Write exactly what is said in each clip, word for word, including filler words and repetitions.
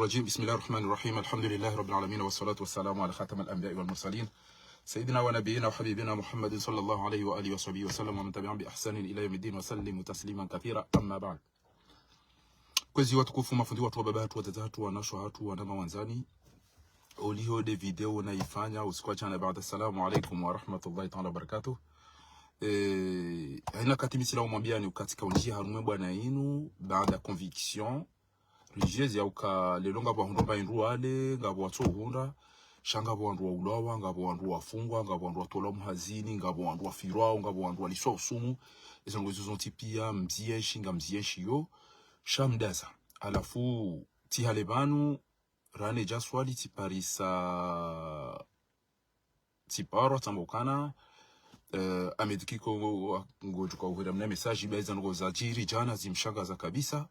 الرجيم. بسم الله الرحمن الرحيم. الحمد لله رب العالمين، والصلاة والسلام على خاتم الأنبياء والمرسلين، سيدنا ونبينا وحبيبنا محمد صلى الله عليه وآله وصحبه وسلم، ومن تبعهم بإحسان إلى يوم الدين وسلم تسليما كثيرا. أما بعد. Kwezi watukufu, mafundi watru, wababa hatru, wadzadze hatru, wanashe hatru, wanama wandzani. Oliho nde video naifanya usiku wa djana, baada assalamu alaikum wa rahmatullahi ta'ala wa barakatuh. Eh, haina wakati mi sila umwambiani ukati kaundjia harumwa bwana inu, baada conviction religieuse ya uka leo ngapvo wahundra mba indru wale, ngapvo watsohundra, sha ngapvo wandru waulawa, ngapvo wandru wafungwa, ngapvo wandru watolwa mhazini, ngapvo wandru wafirwao, ngapvo wandru waliswa usumu, ezandrongo izo zontsi pia, mzienshi, ngamzienshiyo, sha mdaza. Halafu, tsi hale pvanu, rane dja swali tsiparisa, tsiparwa tsamba ukana, eh, Ahmed Kiko ngo-, ngo-, ngodjuka uhwira mna message, ba ezandrongo zadjiri djana zimshangaza kabisa.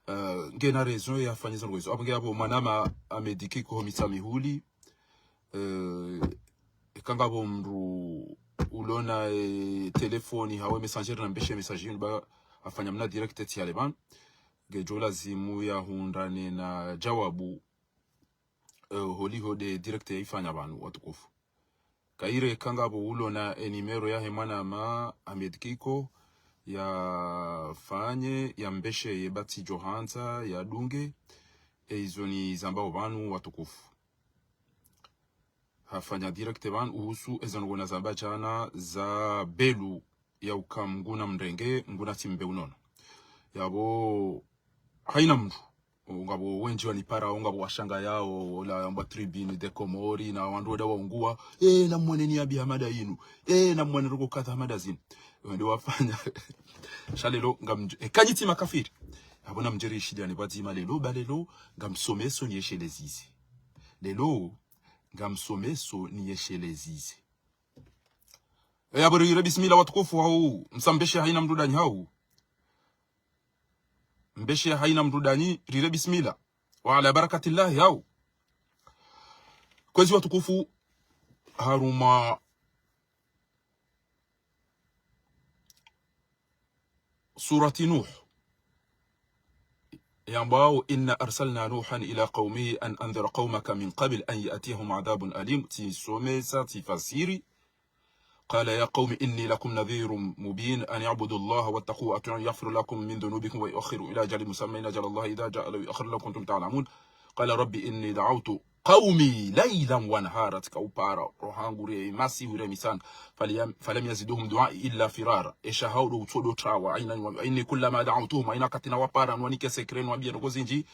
Eh, ngena raison yafanya ezandrongo izo. Apvo nge apvo mwanama Ahmed Kiko ho Mitsamihuli, eh, eka ngapvo mndru ulona, eh, telefoni hawe messenger na mbeshe message yinu ba afanya mna direct tsi hale pvanu. Ngedjo lazimu yahundrane na djawabu, eh, holiho nde direct yaifanya pvanu watukufu. Kaire eka ngapvo ulona e numéro yahe mwanama Ahmed Kiko, yafanye, yambesheye ba tsidjo handza, yadunge, e izo nizambao pvanu watukufu. Hafanya direct pvanu uhusu ezandrongo nazamba djana za Belu ya uka Mngu namrenge, Mngu natsimbe unono. Yapvo, haina mndru. Ngapvo wendji waniparao, ngapvo washangayao, ola yambwa Tribune des Comores, na wandru wenda waunguwa. Eh, namwone ni abi hamada inu. Eh, namwone roko kadha hamada zinu. Wende wafanya. Sha leo, ngamdj-, eh, kanyitsi makafiri. Apvo namdjeri shidani pvadzima leo, ba leo, ngamsomeso niyesheleze izi. Leo, ngamsomeso niyesheleze izi. E, yapvo rire bismillah watukufu hau, msambeshe haina mndru danyi hau. Mbeshe haina mndru danyi, rire bismillah. Wa ala barakatillahi hau. Kwezi watukufu, harumwa surati Nuh. Yambwao, إنا أرسلنا نوحا إلى قومه أن أنذر قومك من قبل أن يأتيهم عذاب أليم. Tsisomesa, tsifasiri. قال يا قوم إني لكم نذير مبين أن اعبدوا الله واتقوه وأطيعون يغفر لكم من ذنوبكم ويؤخركم إلى أجل مسمى إن أجل الله إذا جاء لا يؤخر لو كنتم تعلمون. قال رب إني دعوت قومي ليلا ونهارا. Tsika upara, roho yangu re masihu re misana. فلم-، فلم يزدهم دعائي إلا فرارا. Esha hau ndo utsodo trawa, haina ni wa-, إني كلما دعوتهم, haina wakati nawapara, nwanike secret, nwambie ndrongo zindji.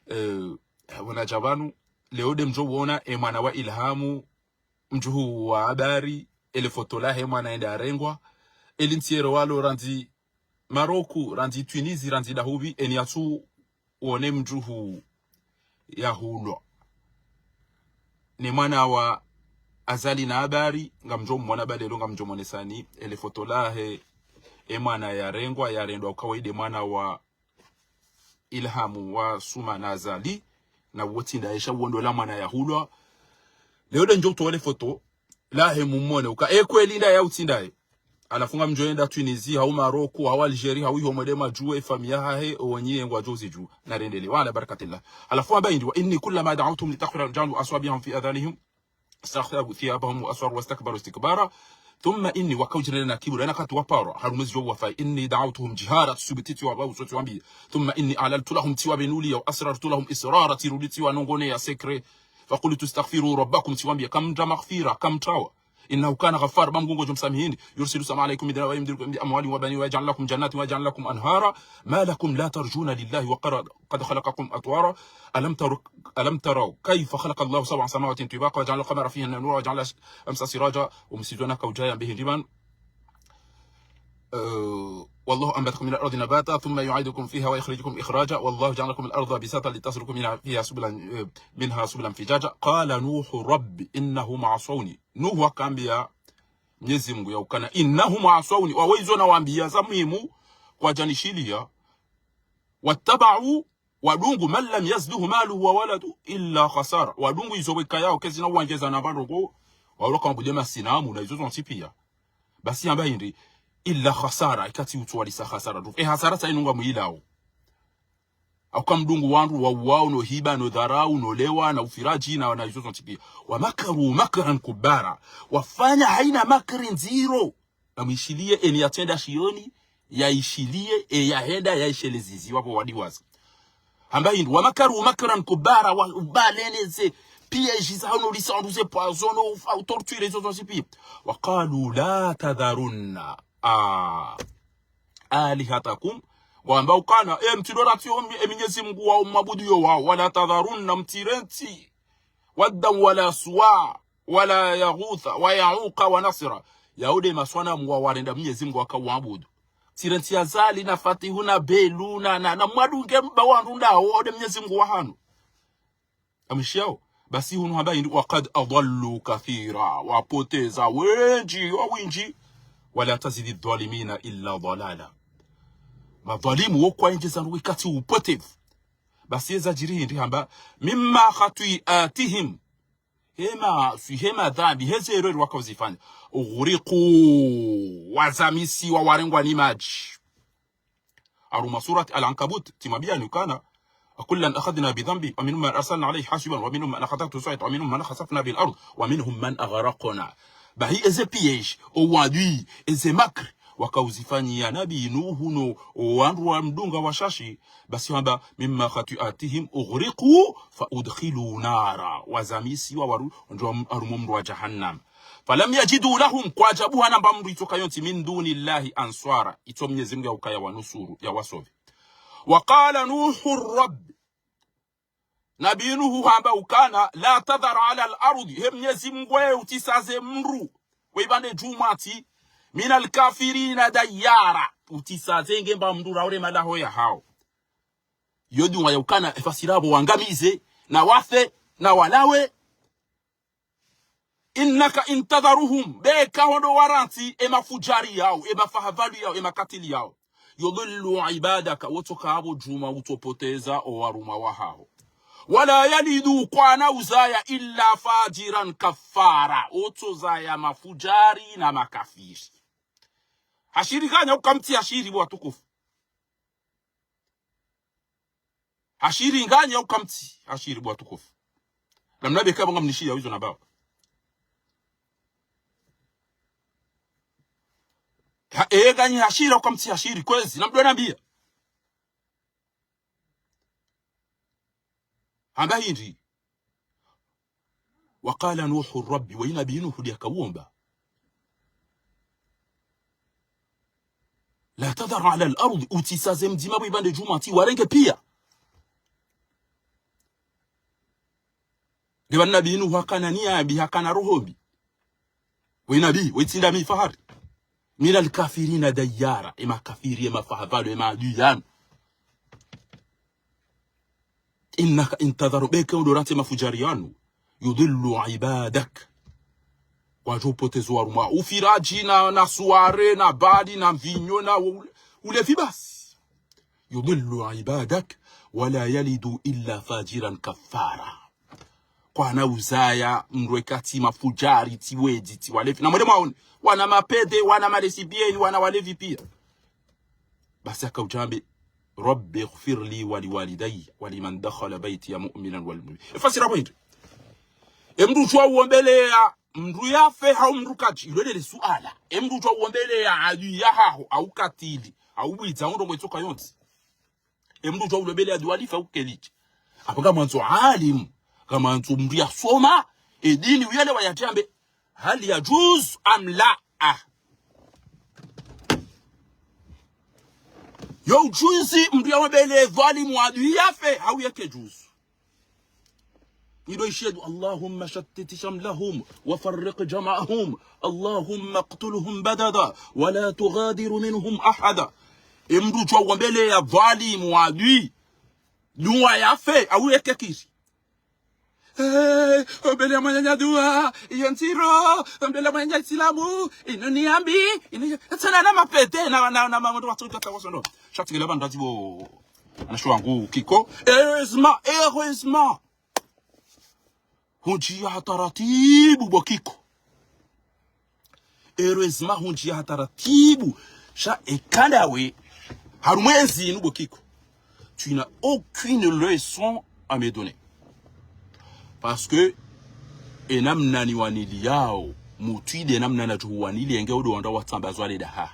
Eh, wona dja pvanu, leo nde mdjo wona, e mwana wa Ilhamu, mdjuhu wa habari, ele foto lahe mwana ende arengwa, eli ntsiero walo randzi Maroku, randzi Tunisie, randzi dahupvi, eni yatsu wone mdjuhu yahulwa. Ne mwana wa Azali na habari, ngamdjo mwona ba leo, ngamdjo mwonesani, ele foto lahe, e mwana yarengwa, yarendwa ukawaida mwana wa Ilhamu wa Suma na Azali, na uwo tsi ndaye sha uwo ndo la mwana yahulwa. Leo nde ndjo utowa le foto lahe mumone, uka e kweli ndaye au tsi ndaye. Halafu ngamdjo enda Tunisie, hau Maroku, hau Algérie, hau iho mwende madjuwe, famiyi yahahe, owonyi ye ngwadjo zidju, na rendele. Wa ala barakatillah. Halafu amba hindri, وإني كلما دعوتهم لتغفر لهم جعلوا أصابعهم في آذانهم واستغشوا ثيابهم وأصروا واستكبروا استكبارا. ثم إني, waka udjirele na kiburi, haina wakati waparwa, harumwa ezi djo wafai, إني دعوتهم جهارا, tsisubutiti wapva uso tsiwambie. ثم إني أعلنت لهم, tsiwabenulia, وأسررت لهم إسرارا, tsirudi tsiwanongoneya secret. فقلت استغفروا ربكم, tsiwambie, kamtsaha maghfira, kamtsaha. إنه كان غفارا, ba Mngu ngudjo msamihini. يرسل السماء عليكم مدرارا ويمددكم بأموال وبنين ويجعل لكم جنات ويجعل لكم أنهارا. ما لكم لا ترجون لله وقرا قد خلقكم أطوارا. ألم تروا، ألم تروا كيف خلق الله سبع سماوات طباقا وجعل القمر فيهن نورا وجعل الشمس سراجا. Umsizona kaudjaya mbihi ndipvanu. Eh, والله أنبتكم من الأرض نباتا ثم يعيدكم فيها ويخرجكم إخراجا والله جعل لكم الأرض بساطا لتسلكوا منها، فيها سبلا، eh, منها سبلا فجاجا. قال نوح رب إنهم عصوني. Nuhu hakambia Mnyezi Mngu ya ukana, إنهم عصوني, wawo izo nawambia za muhimu kwadjanishiliya. واتبعوا, wadungu, من لم يزده ماله وولده إلا خسارا. Wadungu izo weka yao kezi na uwandjeza na pvandrongo, wauloka mbude masinamu na izo zontsi pia. Basi yamba hindri, إلا خسارا, ikatsi utsuwalisa hasara. E hasara tsa inu ngamwilao. Waka mdungu wandru wa uwao, no hiba, no dharau, no lewa, na ufiraji, na, na izo zontsi pia. Wa makaru makran kubara. Wafanya haina makri ndziro. Na mwishiliye eni yatsenda shioni, yaishiliye, e yahenda, yaishelezizi, wapvo wadiwaza. Hamba hindri, wa makaru makran kubara, wa, ubaleneze, piège za hano lisa, anduze poison, ufa, utorture, izo zontsi pia. Wa qalu la tadharunna. Ah. Alihatakum, wamba ukana, e mtsindo ratsi omi-, e Mnyezi Mngu wa umwabudu yo wao, wala tadharunna, mtsirentsi, waddan wala suwa, wala yaghutha, wa yauqa, wa nasra. Yao nde maswanamu wa warenda Mnyezi Mngu waka uabudu. Mtsirentsi Azali, na Fatihu, na Belu, na, na, na mwadunge mba wandru ndawo, wao nde Mnyezi Mngu wa hanu. Amwishiao, basi hunu hamba hindri, wa qad adallu kathira, wapoteza wendji, wa windji, wala tazidi dhalimina illa dhalala. Madhalimu wo kwaendjeza ndrongoo ikatsi upotevu. Basi eza djiri hindri hamba, mimma khati'atihim, hema, swi hema dhambi, heze erreur waka uzifanya. Ughriqu, wazamisiwa, warengwa ni madji. Harumwa surat Al-Ankabut, timwambiyani ukana, وكلا أخذنا بذنبه ومنهم من أرسلنا عليه حاصبا ومنهم من أخذته الصيحة ومنهم من خسفنا به الأرض ومنهم من أغرقنا. Bahi eze piège, o wadui, eze makri, waka uzifanyiya Nabi Nuhu no, o wandru wa mdunga washashi, basi hamba, مما خطيئاتهم أغرقوا فأدخلوا نارا. Wazamisiwa waru-, ndro harumwa mro wa jahannam. فلم يجدوا لهم, kwadjabuha na mba mndru itsoka yontsi, من دون الله أنصارا, itso Mnyezi Mngu ya ukaya wanusuru, ya wasove. وقال نوح رب, Nabi Nuhu hamba ukana, لا تذر على الأرض, he Mnyezi Mngu we utsisaze mndru, we ibande djumwa tsi, من الكافرين ديارا, utsisaze nge mba mndru raure malaho ya hao. Yo dua ya ukana, efasiri apvo wangamize, na wafe, na walawe. إنك إن تذرهم, beka hondo warantsi, e mafujari yao, e mafahavalu yao, e makatili yao. يضلوا عبادك, wotsoka apvo djumwa utsopoteza o warumwa wa hao. ولا يلدوا, kwana uzaya, إلا فاجرا كفارا, otsozaya mafujari na makafiri. Hashiri nganya ukamtsi hashiri bo watukufu. Hashiri nganya ukamtsi hashiri bo watukufu. Namna beka pvo ngamnishiya wizo na bawa. Ha, e nganyi hashiri ukamtsi hashiri, kwezi, namdo nambiya. Hamba hindri. وقال نوح رب, we Nabi Nuhu ndiya kauomba. لا تذر على الأرض, utsisaze mdzima bo ibande djumwa tsi, warenge piya. Nge pvanu Nabi Nuhu hakana niya mbi, hakana roho mbi. We Nabi, we tsi nda mi fahari. من الكافرين ديارا, e makafiri, e mafahavalu, e maadui yanu. إنك إن تذرهم, beka hondo rantsi e mafujari yanu. يضلوا عبادك. Kwadjo poteza o warumwa. Ufiraji na, na suware, na bali, na mvinyo, na ule-, ulevi basi. يضلوا عبادك ولا يلدوا إلا فاجرا كفارا. Kwana uzaya mndru eka tsi mafujari, tsi wedzi, tsi walevi. Na mwende mwaone. Wana mapede, wana malesibieni, wana walevi piya. Basi haka udjambe, رب اغفر لي ولوالدي ولمن دخل بيتي مؤمنا والمؤمنين. Efasiri apvo hindri. E mndru udjwa uombeleya mndru yafe hau mndru kadji, ilo ndele suala. E mndru udjwa uombeleya adui ya haho, hau katili, hau bwidza, hau ndrongoo itsoka yontsi. E mndru udjwa ulombeleya dua lifa ukelidji. Apvo ngamwandzo alimu, ngamwandzo mndru yasoma, e dini uyelewa yadjambe, هل يجوز أم لا؟ Yo ujuzi mndru yaombeleya dhwalimu adui yafe, hau yeke juzu. Ido ishiya dua, اللهم شتت شملهم وفرق جمعهم اللهم اقتلهم بددا ولا تغادر منهم أحدا. E mndru udjwa uombeleya dhwalimu adui, dua yafe, hau yeke kiri. Eh, ombeleya mwananya dua, iyo ndziro, ombeleya mwananya Islamu, inu ni yambi, inu ya-, tsana na mapete, na, na, na mambo watu kaka wasono. Sha tsi ngela pvanu ndazi bo, wanashe wangu Kiko. Heureusement, heureusement. Hundjiya ha taratibu bo Kiko. Heureusement hundjiya ha taratibu. Sha eka ndawe harumwa ezi inu bo Kiko, Tu n'as aucune leçon à me donner. Parce que, e namna niwaniliyao, mutwi nde namna nadjo huwaniliya, nge udo wandru watsamba zwale daha.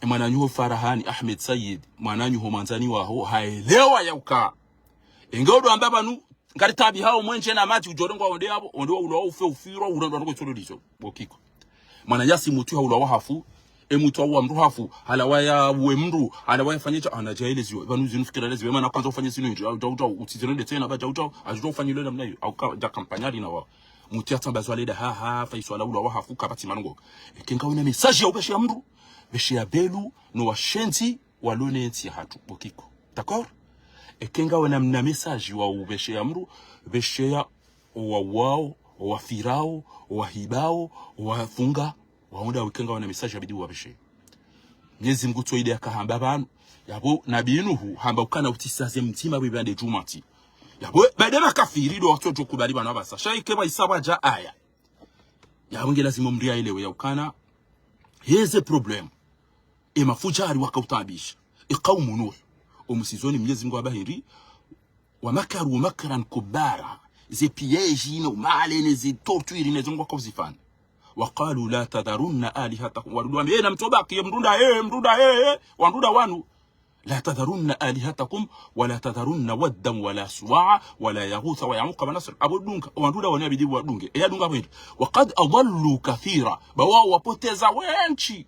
E mwananyaho Farahani Ahmed Said, mwananyaho mwandzani waho, haelewa ya uka. Nge udo wamba pvanu, ngari taabihao mwenje na madji udjo rengwa wonde yapvo, wonde wa ulwa ufe ufirwa, urendwa ndoko itsolo lizo. Bokiko. Mwana yasi mutwi haulwa wahafu, e mutwi wa mndru hafu, halawa yauwe mndru, halawa yafanye sha, ana djaeleziwa, pvanu zinu fikira leziwa, mana kandza ufanye zinu hindri, au, au, au, utsizirende tsena, ba, au, au, adjo ufanye ile namna iyo, au ka, dja kampanyali na wa. Mutwi yatsamba zwale daha, ha, fa iswala ulwa wahafu, kapvatsi marongoka. Eka ngawe na message ya upvesheya mndru, pvesheya Belu, no washenzi, walone ntsi yahatru, bokiko. D'accord? Eka ngawe na mna message wa upvesheya mndru, pvesheya owauwao, owafirao, owahibao, owafunga, waunda eka ngawe na message yabidi uwapvesheya. Mnyezi Mngu tsoide yakahamba pvanu, yapvo Nabi Nuhu, hamba ukana utsisaze mdzima pvipvandre djumwatsi. Yapvo, baada makafiri ndo watsodjo kubali pvanu apvasa. Sha ike pvwa isa pvwadja aya. Yapvo nge lazima mndru yaelewe ya ukana, heze problème. E mafudjari waka utaabisha. E kaumu Nuhu. O musizoni Mnyezi Mngu hamba hindri, ومكروا مكرا كبارا. Ze piège, no male, ne ze torture, ne ze ngwa kauzifanya. وقالوا لا تذرن آلهتكم. Warudi wambe, e, na mtsobaki, e, mndru nda, e, mndru nda, e, e, wandru nda wanu. لا تذرن آلهتكم ولا تذرن ودا ولا سواعا ولا يغوث ويعوق ونسرا. Apvo dunga, wandru nda wanu yabidi wadunge. E yadunga pvwendji. وقد أضلوا كثيرا. Ba wao wapoteza wendji.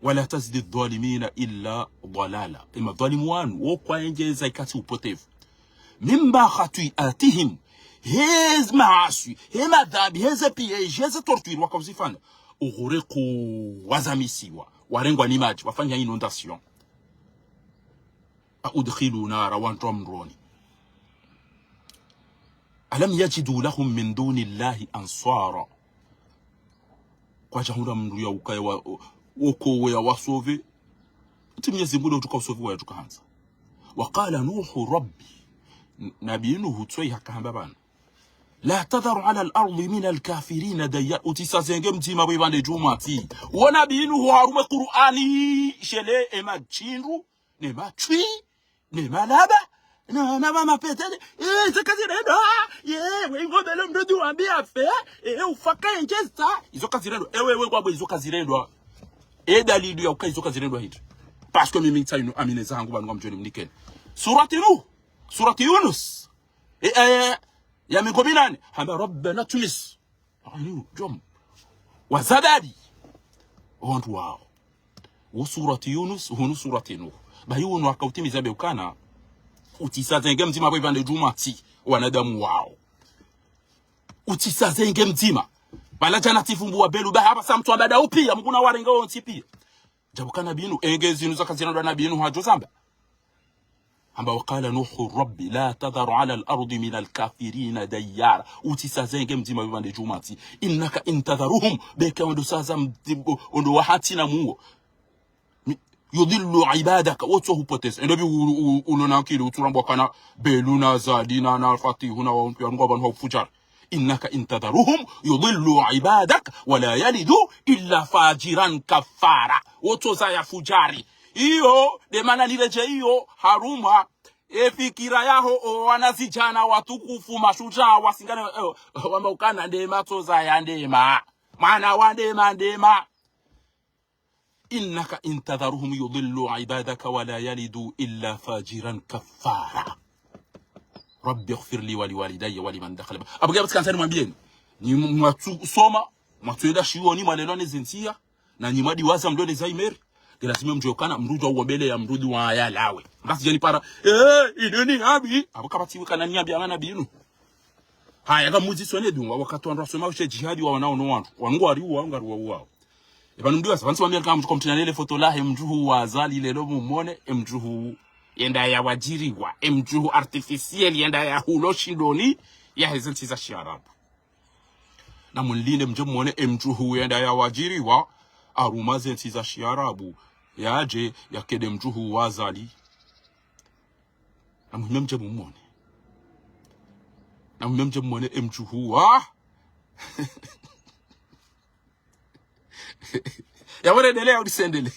ولا تزد الظالمين إلا ضلالا. E madhwalimu wanu, wo kwaengeza ikasi upotevu. مما خطيئاتهم, heze maaswi, he madhambi, heze piège, heze torture wakauzifanya. أغرقوا, wazamisiwa, warengwa ni madji, wafanya inondation. أو أدخلوا نارا, wantrwa mroni. ألم يجدوا لهم من دون الله أنصارا. Kwadja hundra mndru ya ukaya wa, o-, okowe ya wasauve. Tsi Mnyezi Mngu ndo utsuka usauve wa yatsuka handza. وقال نوح رب. N-, Nabi Nuhu tsoyi hakahamba pvanu. لا تذر على الأرض من الكافرين ديارا. Utsisaze nge mdzima pvipvandre djumwatsi. Wo Nabi Nuhu harumwa Kur'ani, shele e madjindru, ne matswi, ne malaba, na, na mama petele, e, izo kazirendwa, ye, we ngobele mndru wambi afe, e, ufaka enjeza, izo kazirendwa, e, we, we ngwabo izo kazirendwa. E dalili ya uka izo kazirendwa hindri. Parce que mimi ntsa inu amine zangu pvanu ngamdjoni mnikeni. Surati Nuh, surati Yunus, e, e, ya mengo minane, hamba ربنا اطمس أعينهم, djom. Wazabadi. Wandru wao. Wo surati Yunus, hunu surati Nuh. Bahi wunu wakautimiza be ukana. Utsisaze nge mdzima pvipvandre djumwatsi, wanadamu wao. Utsisaze nge mdzima. Pvala djana tsifumbua Belu, bahi apvasa mtsu abada upiya, Mngu na warenge wontsi piya. Djabu ka Nabi Nuh, enge zinu zaka zirendwa Nabi Nuh hadjo zamba. Hamba وقال نوح رب لا تذر على الأرض من الكافرين ديارا. Utsisaze nge mdzima pvipvandre djumwatsi. إنك إن تذرهم, beka wendo saza mdzi-, wendo wahatsi na muo. Mi-, يضلوا عبادك, wotso hupoteza. Endo bi u-, u-, ulo na akili, utsurambwa kana Belu na Azali na, na Fatihu na wa, ya ngwa pvanu ha ufudjari. إنك إن تذرهم يضلوا عبادك ولا يلدوا إلا فاجرا كفارا. Wotso zaya fudjari. Iyo, nde mana niredjeyi iyo, harumwa, e fikira yaho, o wanazidjana watukufu, mashudjaa, wasingane, e, wamba ukana ndema tso zaya ndema. Mwana wa ndema, ndema. إنك إن تذرهم يضلوا عبادك ولا يلدوا إلا فاجرا كفارا. رب اغفر لي ولوالدي ولمن دخل بي-. Apvo nge apvatsi kansa nimwambieni. Nyi mwatsu soma, mwatsu enda shioni, mwalelwa ne zintsiya, na nyi mwadiwaza mlo ne zaimeri. Nge lazima mdjuwe ukana mndru udjo uombeleya mndru duwa ya lawe. Ngasi djani para, e, ineni abi. Apvo kapvatsi weka na niabi ama Nabi Nuh. Haya, ngamuzisone dunga, wakati wandru wasoma ushe djihadi wa wanao no wandru. Wanu ngwariuwa, ngariwauwao. E pvanu mndru wasa, pvanu tsi wambia kama mtsuko mtsinanele foto lahe mdjuhu wa Azali lelo mumone, e mdjuhu yenda ya wadjiriwa, e mdjuhu artificiel yenda ya hulo shindoni, ya heze ntsi za shiarabu. Na munlinde mdje mumone e mdjuhu yenda ya wadjiriwa, harumwa ze ntsi za shiarabu, yadje, yakede mdjuhu wa Azali. Na muhime mdje mumone. Na muhime mdje mumone e mdjuhu wa. Ya wale endelea ulisendele.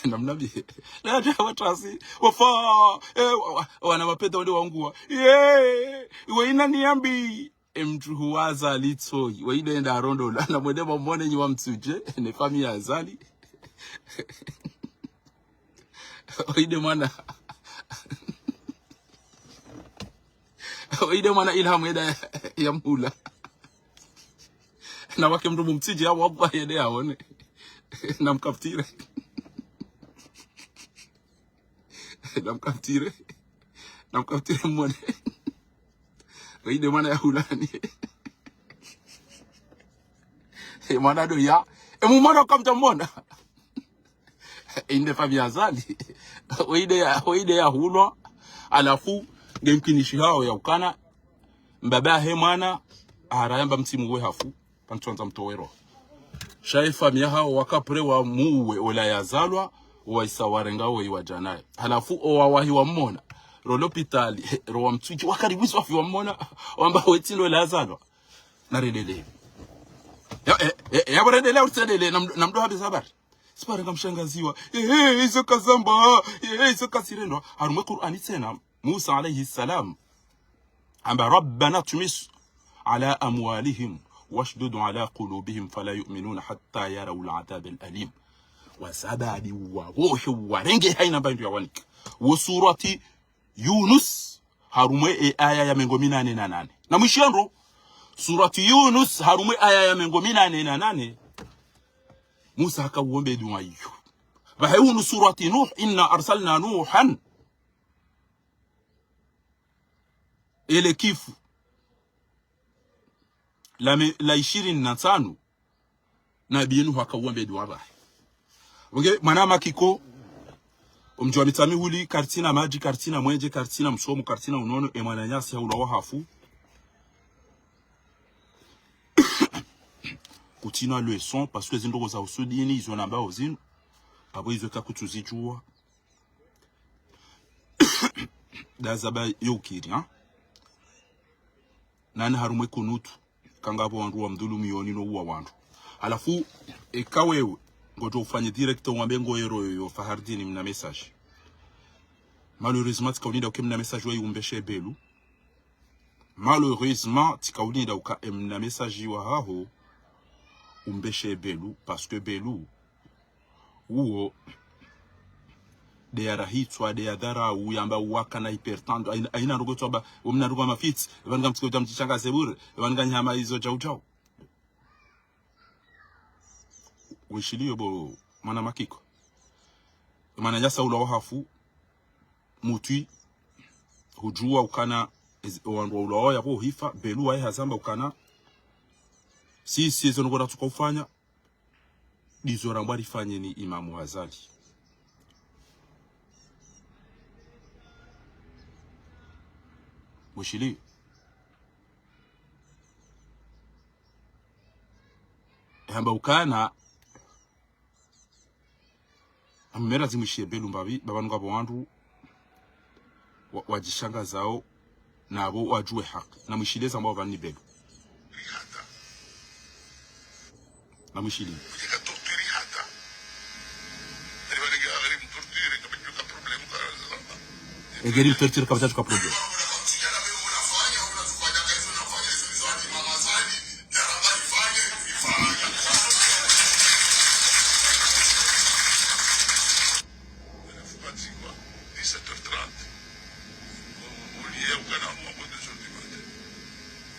Namnambiye. Na hata watu wasi, wafa, eh, wa-, wa-, wana mapeta wale wangua. Yeah, iwe ina niyambi. E mtruhu wa Azali tsoyi. Wayi ndo enda arondola. Na mwende mwamone nyi wa Mtsudje. Ne famiyi ya Azali. Wayi nde mwana. Wayi nde mwana Ilham yenda ya, ya mhula. Na wake mndru Mtsudje ya wabwa yende yaone. Namkaptire. Namkaptire. Namkaptire mwone. Wayi nde mwana ya hulani. E mwana ndo ya. E mwana ukamta mwana. Inde famiyi ya Azali. Wayi nde ya, wayi nde ya hulwa. Halafu, nge mkinishi hawo ya ukana. Mbaba he mwana, harayamba mtsimu we hafu. Pantsuandza mtowe roho. Sha ye famiyi yahawo waka prêt wamuwe ola yazalwa, wahisa warenga woyi wadja naye. Halafu owawahi wamona. Ro lopitali, ro wa Mtsudje, wakaribiswa fi wamona, wamba wetsi ndo ola yazalwa. Narendelee. Ya, eh, eh, ya, rendelee, utsendelee, nam-, namdo habe zabari. Siparenga mshangaziwa. Eh, eh, izo kazamba. Eh, eh, izo kasirendwa. Harumwe Kur'ani tsena. Musa alayhi salam. Amba, ربنا اطمس على أموالهم واشدد على قلوبهم فلا يؤمنون حتى يروا العذاب الأليم. Wasababi wawohe warenge hayina mba hindru yawanika. Wo surati Yunus, harumwe e aya ya mengo minane na nane. Namwishiye ndro, surati Yunus, harumwe aya ya mengo minane na nane. Musa haka uwombe dua iyo. Pvahe hunu surati Nuh, إنا أرسلنا نوحا Ele kifu. La me-, la ishirini na ntsanu. Nabi Nuhu haka uwombe dua pvahe. Wonge, mwana Makiko, omdji wa Mitsamihuli, karitsina madji, karitsina mwenje, karitsina msomo, karitsina unono, e mwananyasi haulwa wahafu. Kutsina leçon, parce que zindrongo za usudini, izo nambao zinu, apvo izo kakutsuzidjuwa. Ndazamba yo ukiri, ha? Nani harumwe kunutu, kangapvo wandru wamdhulumu yoni no uwa wandru. Halafu, eka wewe, ngodjo ufanye direct wambe ngoye royo yo Fahardini mna message. Malheureusement, tsika ulinda uke mna message wa yumbeshe Belu. Malheureusement, tsika ulinda uka emna message wa haho, umbeshe Belu, parce que Belu, uwo, nde ya rahitswa, nde ya dharau, yamba uwaka na hypertension, hayina, hayina ndrongo tswamba, womna ndrongo mafitsi, epvanu ngamtsike udja mdjishangaze bure, epvanu nganyihama izo djau djau. Wishiliyo bo mwana Makiko. Mwananyasi haulwa wahafu, mutwi, hudjuwa ukana, ezi-, wandru waulwa wao yapvo uhifa, Belu waye hazamba ukana, si, si, ezo ndrongo ratsuka ufanya, ndizo rambwa rifanye ni Imamu Azali. Wishiliyo. Hamba ukana, amera zimwishiye Belu mbapvi, pvapvanu ngapvo wandru wa-, wadjishangazao, napvo wadjuwe haki. Namwishiliye zambwa pvani Belu. Namwishiliye. Egeri mtorture kapvatsu ka problème.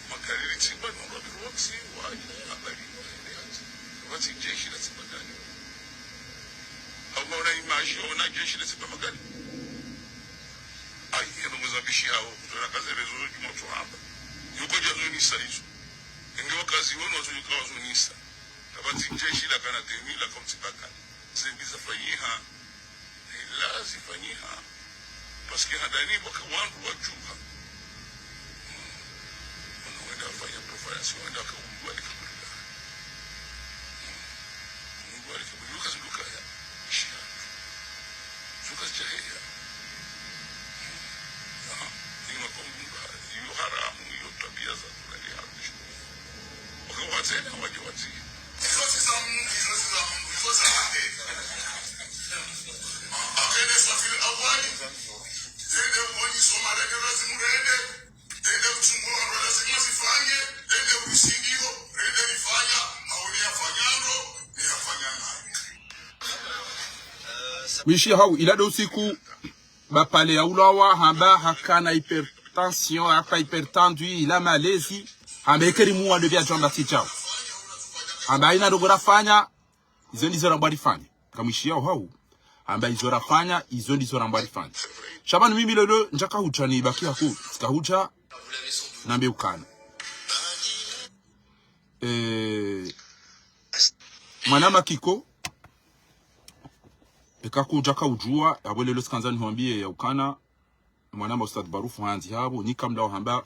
Magharibi tsimba, no lwa biroksi, wa, habari, wa, ile hati. Kapvatsi jeshi la tsimba ndani. Hau ona image, ona jeshi la tsimba magari. Ayi, yeno muzambishi hao, kutona kaze rezo zo djumwa tso hamba. Yoko dja zonisa izo. Inge wakazi wonu wazo yuka wazonisa. Kapvatsi jeshi la kana temi, la kautsi bakani. Zembi zafanyiha. Ila zifanyiha. Parce que handani waka wandru wadjuha. Wana wenda wafanya préparation, wenda waka undwa lika kulika. Undwa lika kulika, zuka ya. Shia. Zuka jaheya. Aha. Ni waka undwa, iyo haramu, iyo tabia za tunali haramu. Waka watsena, wadje watsi. Izo si za Mungu, izo si za Mungu, izo za Mungu. Mwishiya hau, ila ndo usiku, ba pale ya ulawa, hamba hakana hypertension, haka hypertendu, ila malezi, hamba ekeri muwa ndo pvia djwamba tsi djau. Hamba haina ndrongo rafanya, izo ndizo rambwa rifanye. Kamwishiya hau, hamba izo rafanya, izo ndizo rambwa rifanye. Sha pvanu mimi lolo, ndjaka hudja nibaki haku, tsika hudja, nambe ukana. Eh, mwana Makiko, eka kudjaka udjuwa, apvo lelo tsikandza nihwambiye ya ukana, mwana ma Ustadh Barufu handzi hapvo, nyi kamlawo hamba,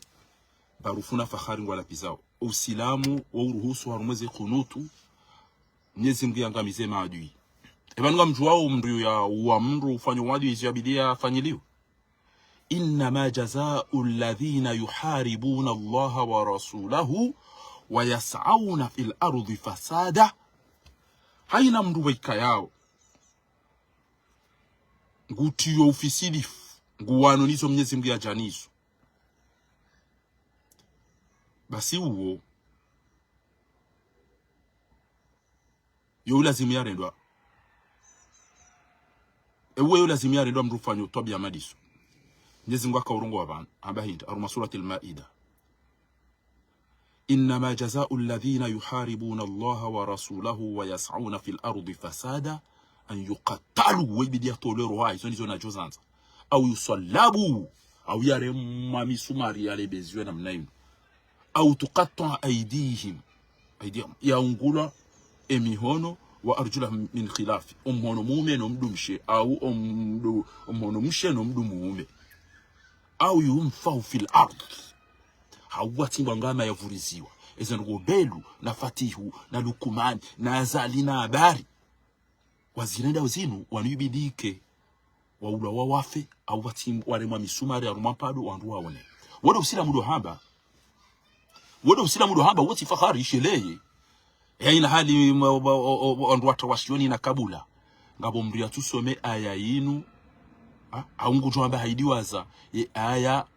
Barufu na Fahari ngwalapvizao. Usilamu, wa uruhusu harumwa ze kunutu, Mnyezi Mngu yangamize maadui. Epvanu ngamdjuwao mndru ya, uwa mndru ufanya uadui izo yabidi yafanyiliwe. إنما جزاء الذين يحاربون الله ورسوله ويسعون في الأرض فسادا. Haina mndru waikayao ngutiyo ufisidifu, nguwano nizo Mnyezi Mngu yadja nizo. Basi uwo yo ulazimu yarendwa. Ewe yo ulazimu yarendwa mndru ufanya utwabiya madiso. Mnyezi Mngu haka urongowa pvanu, hamba hindri, harumwa Suratil Maida. إنما جزاء الذين يحاربون الله ورسوله ويسعون في الأرض فسادا أن يقتلوا, we ibidi yatolwe roho, izo ndizo nadjo zandza. أو يصلبوا, au yaremwa misumari yalebeziwe namna inu. أو تقطع أيديهم, أيديهم, yaungulwa emihono, وأرجلهم من خلاف, omhono mume no mdru mshe, au omdru, omhono mshe no mdru mume. أو ينفوا في الأرض, hau watsimbwa ngama yavuriziwa. Eze ndrongo Belu, na Fatihu, na Lukumani, na Azali, na Habari. Wazirenda uzinu, wanu ibidi ike waulwa wa wafe, au watsi waremwa misumari harumwa mpado, wandru waone. Wo ndo usilamu ndo hamba. Wo ndo usilamu ndo hamba, wo tsi Fahari isheleye. Haina hali, ma-, ma-, o-, o-, wandru wata washioni na kabula. Ngapvo mndru yatsusome aya inu, ha? Au ngudjo hamba haidiwaza, ye aya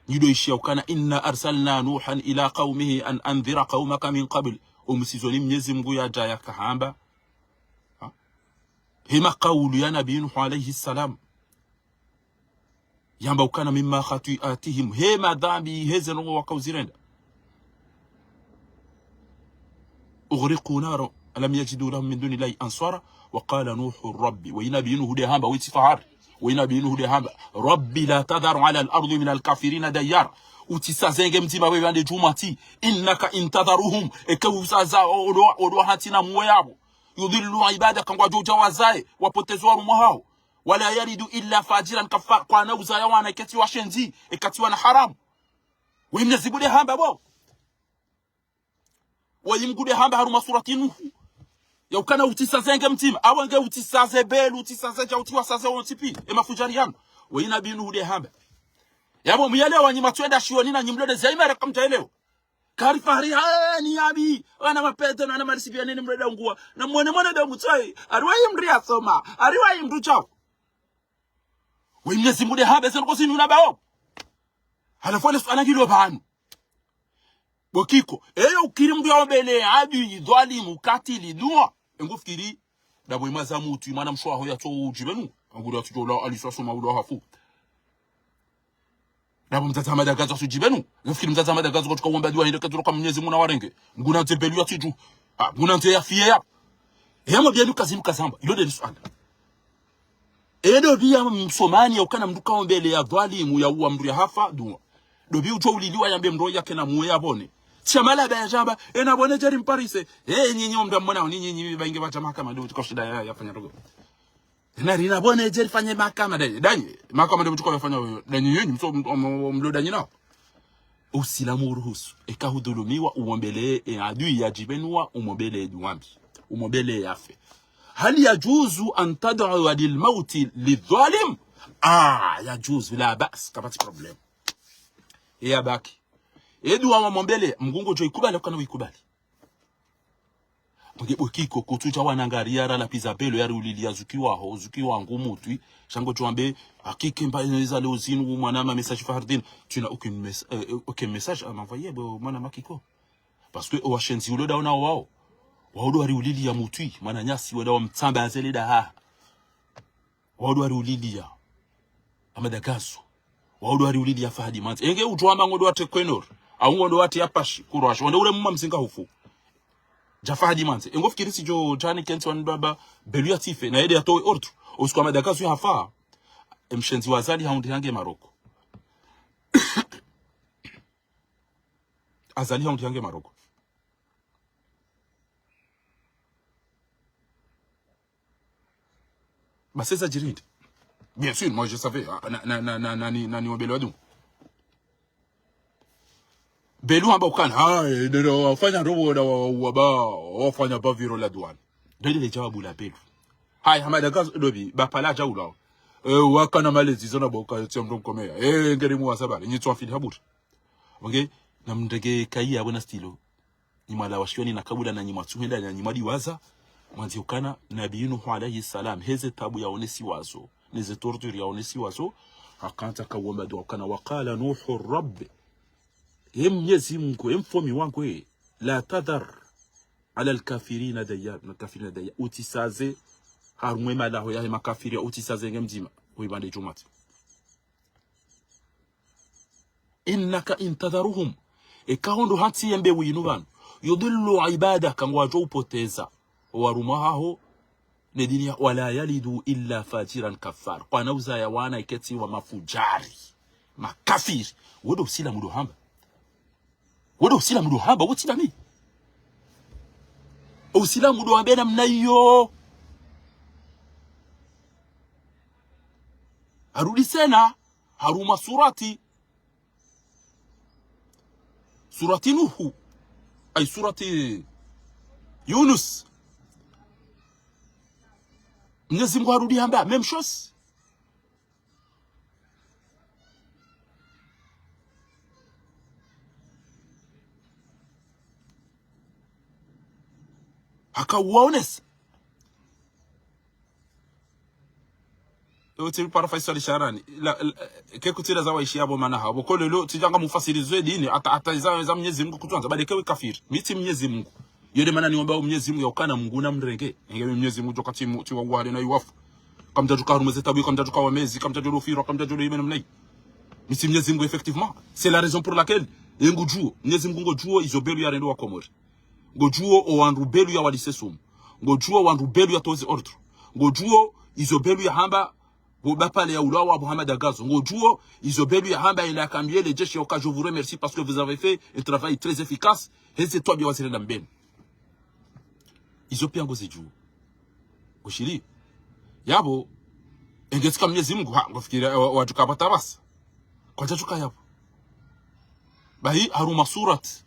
nyi ndo ishiya ukana, إنا أرسلنا نوحا إلى قومه أن أنذر قومك من قبل. Omwisizoni Mnyezi Mngu yadja yakahamba. Ha? Hema kaulu ya Nabi Nuhu alayhi salam. Yamba ukana مما خطيئاتهم. Hema dhambi, heze ndrongo wakauzirenda. أغرقوا نارا لم يجدوا لهم من دون الله أنصارا وقال نوح رب. Wo Nabi Nuhu nde hamba, wo tsi Fahari. Wo Nabi Nuhu nde hamba, رب لا تذر على الأرض من الكافرين ديارا. Utsisazenge mdzima we pvandze djumwa tsi. إنك إن تذرهم. Eka usaza o-, odo, odo hantsi na muwe yapvo. يضلوا عبادك, ngwadjo udja wazaye, wapoteze warumwa haho. ولا يلدوا إلا فاجرا كفارا. Kwana uzaya wana eka tsi washenzi, eka tsi wana haramu. Wo Mnyezi Mngu nde hamba bo. Wo Mngu nde hamba harumwa surati Nuhu. Ya ukana utsisazenge mdzima. Awe nge utsisaze Belu, utsisaze dja, utsiwasaze wontsi pia. E mafujari yanu. Wo Nabi Nuhu nde hamba. Yapvo muyelewa nyi matswenda shioni na nyi mlonde zaimara kamdjaelewa. Kari Fahari, ha, ni yabi. Wana mapete, na wana malisi pia nini mlonde unguwa. Na mwone mwone ndo mutsoyi. Hariwayi mndru yasoma. Hariwayi mndru djau. Wo Mnyezi Mngu nde hamba, eze ndrongo zinu na bawo. Halafu wale suala ngilo pvanu. Bo Kiko, eyo ukiri mndru yaombele adui, dhwalimu, katili, dua. Engo fikiri, ndapvo imwa za mutwi, mwana mshe waho yatso udjibenu. Anguri yatso djola, aliswa soma ula hafu. Ndapvo mdzadze Ahmada Gazo yatso djibenu. Engo fikiri mdzadze Ahmada Gazo katsuka uomba dua hindri katsuro ka Mnyezi Mngu na warenge. Nguna ndze Belu yatsidju. Ah, nguna ndze yafiye ya. Eya mwa bianu kazinu kazamba. Ilo nde li suala. Edo pia msomani ya ukana mndru kaombele ya dhwalimu ya uwa mndru ya hafa, dua. Ndo pvi udjo uliliwa yambe mndru yakena muwe yapvone. Sha mala ba ya djamba, ena pvone djeri mparise. Eh, nyinyi omda mwona, ni nyinyi ba inge ba dja mahakama, ndo utsika ushinda ya, yafanya rogo. Ena rina pvone djeri fanye mahakama, danyi, danyi. Mahakama ndo utsika yafanya, danyi, nyinyi, mso, mdo danyi nao. Usilamu uruhusu. Eka hudhulumiwa, uombele, e adui yadjibenuwa, umombele dua mbi. Umombele yafe. هل يجوز أن تدعو بالموت للظالم؟ Ah, يجوز، لا بأس, kapvatsi problème. Eya baki. E dua wamombele, Mngu ngudjo ikubali, ukana uikubali. Nge bo Kiko, kutsudja wanangariya ralapviza Belu yari uliliya zuki waho, zuki wangu mutwi, sha ngodjo wambe, hakike mba eza leo zinu, mwana ma message Fahardine, tu n'as aucun mes-, euh, aucun message à m'envoyer, bo, mwana ma Kiko. Parce que, o washenzi ulo daona wao. Wao ndo wari uliliya mutwi, mwananyasi, wenda wamtsamba azele da ha. Wao ndo wariuliliya Ahamada Gazou. Wao ndo wariuliliya Fahadi Mwandze. Enge udjo wamba ngondo watre Kwenor. Au ngondo watre Apashi, Kurashi. Wende ure muma mzinga hufu. Dja Fahadi Mwandze. Engo fikiri si djo djani kentsi wani baba Belu yatsife. Na yende yatowe ordre. Usiku Ahamada Gazou yahafa. Emshenzi wa Azali haundi hange Maroko. Azali haundi hange Maroko. Basi eza djiri ndi. Bien sûr, moi je savais. Ah, na, na, na, na, nani, nani wa Belu wadungu. Belu hamba ukana, ah, eh, ndio wafanya robo na wa, wa, ba, wafanya baviro la douane. Ndio le djawabu la Belu. Haya, Ahamada Gazou, dobi, ba pala dja ulawa. Eh, wakana malezi, zona boka, tsiya mdru mkomeya. Eh, ngeri muwa sabari, nyitsu afili haburi. Ok? Na mndrenge kayi ya bwana stilo. Nyi mwalawa shioni na kabula na nyi mwatsuhenda na nyi mwadiwaza. Mwandzi ukana Nabii Nuhu alayhi salam. Heze tabu yaonesiwa zo. Neze torture yaonesiwa zo. Hakantsa kawomba dua ukana وقال نوح رب. Ye Mnyezi Mungu, ye mfomi wangu, ye. لا تذر على الكافرين ديارا. الكافرين ديارا. Utsisaze. Harumwa emalaho yahe makafiri, utsisaze nge mdzima. Huibande djumati. إنك إن تذرهم. Eka hondo hantsi yembe winu pvanu. يضلوا عبادك, ngwadjo upoteza owarumwa haho, ne dini ya, ولا يلدوا إلا فاجرا كفارا. Kwana uzaya wana iketsi wa mafujari. Makafiri. Wodo Usilamu ndo hamba. Wodo Usilamu ndo hamba, wo tsi dami. Usilamu ndo hamba namna iyo. Harudi tsena, harumwa surati. Surati Nuhu. Ay, surati Yunus. Mnyezi Mungu harudi hamba, même chose. Haka uwaonesa. Ewe tsi para faisali sharani. La, la, ke kutsila za waishi yabo mana habo. Ko lelo, tsidjanga mufasiri zo dini, hata, hata za, za Mnyezi Mungu kutsuandza. Bade ke we kafiri. Mi tsi Mnyezi Mungu. Yo nde mana niwamba Mnyezi Mungu ya ukana Mungu na mrenge. Enge Mnyezi Mungu djoka tsi mu, tsi wa uhari na iwafu. Kamdjadjuka harumwa ze tabu, kamdjadjuka wa mezi, kamdjadjulo firwa, kamdjadjulo yimena mnayi. Mi tsi Mnyezi Mungu, effectivement. C'est la raison pour laquelle, ye ngudjuo, Mnyezi Mungu ngudjuo, izo Belu yarendo wa Komori. Ngudjuo owandru Belu yawalise sumu. Ngudjuo owandru Belu yatoze ordre. Ngudjuo izo Belu yahamba, bo bapale ya ulawa bo Ahamada Gazou. Ngudjuo izo Belu yahamba ila kambiele jeshi ya uka je vous remercie parce que vous avez fait un travail très efficace. Heze twabiya wazirenda mbeni. Izo piya ngozidjuo. Ushili. Yabo, enge tsika Mnyezi Mungu, ha, ngofikiri, eh, wa, wadjuka pvata basi. Kwadjadjuka yabo. Bahi, harumwa surati.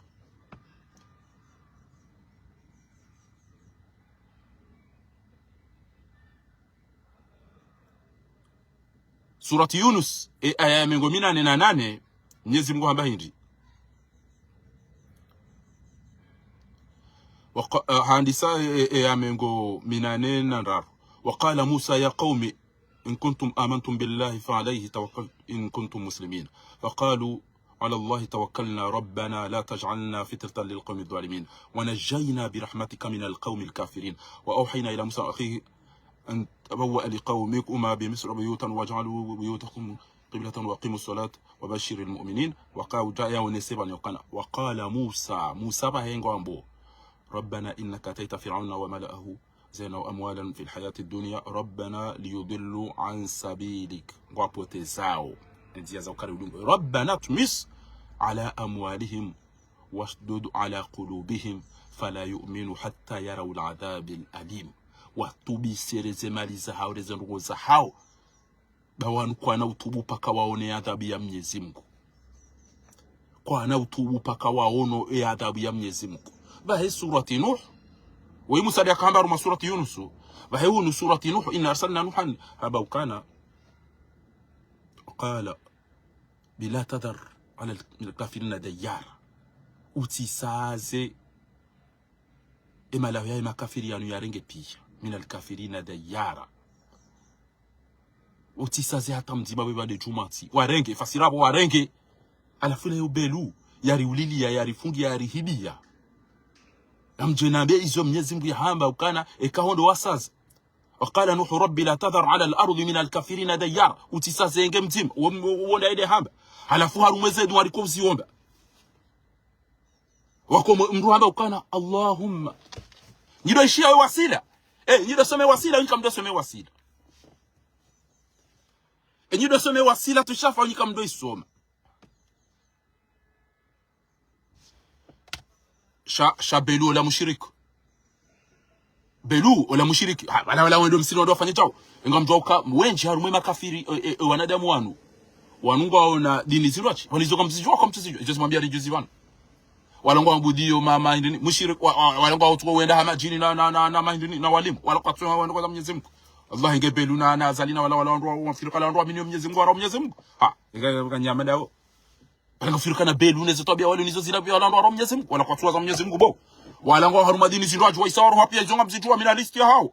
Surati Yunus, e aya ya mengo minane na nane, Mnyezi Mungu hamba hindri. Waka-, eh, handisa, eh, eh, ya mengo minane na ndraru. وقال موسى يا قوم إن كنتم آمنتم بالله فعليه توكل إن كنتم مسلمين. فقالوا على الله توكلنا ربنا لا تجعلنا فتنة للقوم الظالمين ونجنا برحمتك من القوم الكافرين. وأوحينا إلى موسى وأخيه أن تبوأ لقومكما بمصر بيوتا واجعلوا بيوتكم قبلة وأقيموا الصلاة وبشر المؤمنين. Waka udja yaonese pvanu ukana. وقال موسى, Musa pvahe ngwambo, ربنا إنك آتيت فرعون وملأه زينة وأموالا في الحياة الدنيا ربنا ليضلوا عن سبيلك. Ngwapotezao endziya za ukari ulimwengu. ربنا اطمس على أموالهم واشدد على قلوبهم فلا يؤمنوا حتى يروا العذاب الأليم. Watubise reze mali zahao, reze ndrongoo zahao. Ba wanu kwana utubu paka waone adhabu ya Mnyezi Mungu. Kwana utubu paka waono e adhabu ya Mnyezi Mungu. Pvahe surati Nuh. Weyi Musa de akahamba harumwa surati Yunusu. Pvahe hunu surati Nuh, إنا أرسلنا نوحا. Hamba ukana. قال لا تذر على الكافرين ديارا. Utsisaze emalaho yahe makafiri yanu yarenge piya. من الكافرين ديارا. Utsisaze hata mdzima we pvande djumati. Warenge, fasiri apvo warenge. Halafu ile yo Belu, yariuliliya, yarifungiya, yarihibiya. Namdje nambe izo Mnyezi Mungu yahamba ukana, eka hondo wasaza. وقال نوح رب لا تذر على الأرض من الكافرين ديارا. Utsisazenge mdzima. Wo, wo, wo nda ende hamba. Halafu harumwa eze dua riko uziomba. Wako mdru hamba ukana, Allahumma. Nyi ndo ishiya we Wasila. Eh, nyi ndo some Wasila, nyi kamdo some Wasila. Eh, nyi ndo some Wasila, tushafa, nyi kamdo isoma. Sha, sha Belu ola mushiriki. Belu ola mushiriki. Ha, wala, wala wendo msiri wando wafanye shao. Inga mdru uka, wendji harumwa makafiri, e, e, e, wanadamu wanu. Wanu ngwaona dini zirwachi. Wanizo kamtsizijua, kamtsizijua. Izo zimwambia rijuzi wanu. Wala ngwabudio ma, ma hindini. Mushiriki, wa, wa, wala ngwatsuko wenda ha madjini na, na, na, na mahindini, na walimu. Wala kwatsu wenda kwa Mwenyezi Mungu. Allah inge Belu na, na Azali na wala, wala wandru wa, wa mfirika la wandru wa mini Mwenyezi Mungu, wala Mwenyezi Mungu. Ha, inge, inge nyama dao. Wala ngafirika na Belu, neze twabia wale nizo zila pia wala ndo wa Mwenyezi Mungu, wala kwatsuwa za Mwenyezi Mungu bo. Wala ngwao harumwa dini zindru wadjuwa isa waro hapia izo ngamzidjuwa, mi na liste ya hao.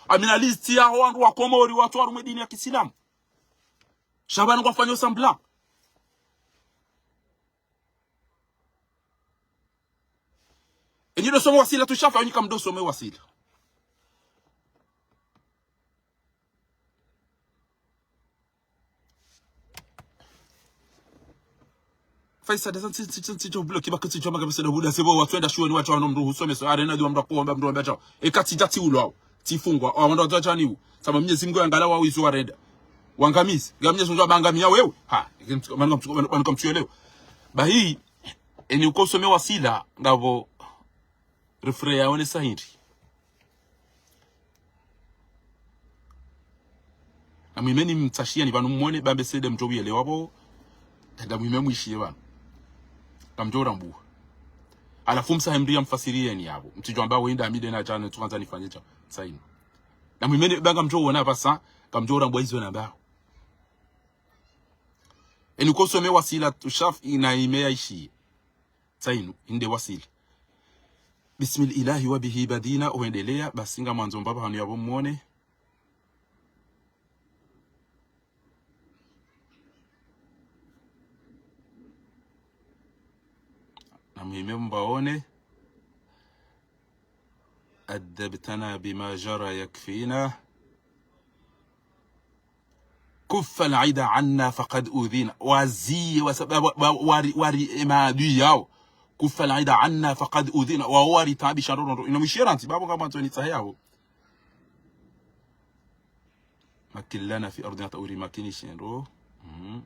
Ami na liste ya hao wandru wa Komori watsu harumwa dini ya Kisilamu. Sha pvanu ngwafanyao semblant. Enyi ndo some Wasila tushafa, enyi kamdo some Wasila. Faisa deza ntsi, ntsi, ntsi, ntsi, tso bloki, baka ntsi, tso maga, bese da buda, sebo, watsu wenda shuweni, watsu wano mdru, husome, so, arena, diwa mdru, kuomba, mdru, wamba, tso. Eka tsi, tsi, tsi, ulwao. Tsi fungwa, wa, wanda, watsu, watsu, niwu. Saba Mwenyezi Mungu, angala, wa, wizu, warenda. Wangamizi. Nga Mwenyezi Mungu, abangamia, wewe. Ha, eke mtsu, manu, mtsu, manu, mtsu, elewa. Bahi, enyi uko some Wasila, ngapvo, refrain yaonesa hindri. Na mwimeni mtsashiya ni pvanu mwone, bambe sede mdjo wuyelewa pvo. Nda mwime mwishiye pvanu. Kamdjo urambuwa. Halafu msahe mdru ya mfasiriyeni yapvo. Mtsidjo amba wenda mi nde na djana, tsu kandza nifanye dja. Sainu. Na mwimeni banga mdjo wona pvasa, kamdjo urambuwa izo nambao. Enyi uko some Wasila tushafa ina ime yaishiye. Sainu, inde Wasila. بسم الإله وبه بدينا, uhendelea, basi ngamwandzo mbapvi hanu yapvo mwone. Na mwime mbaone. أدبتنا بما جرى يكفينا. كف العدا عنا فقد أوذينا. Waziye, wasa-, wa, wa, wa, wari, wari, ema adui yao. كف العدا عنا فقد أوذينا. Wa wari taabisha ndro ndro. Ino mishera ntsi, bapvo kama ntso ni tsahe yapvo. مكن لنا في أرضنا, ta uri makini shindro. Mhm.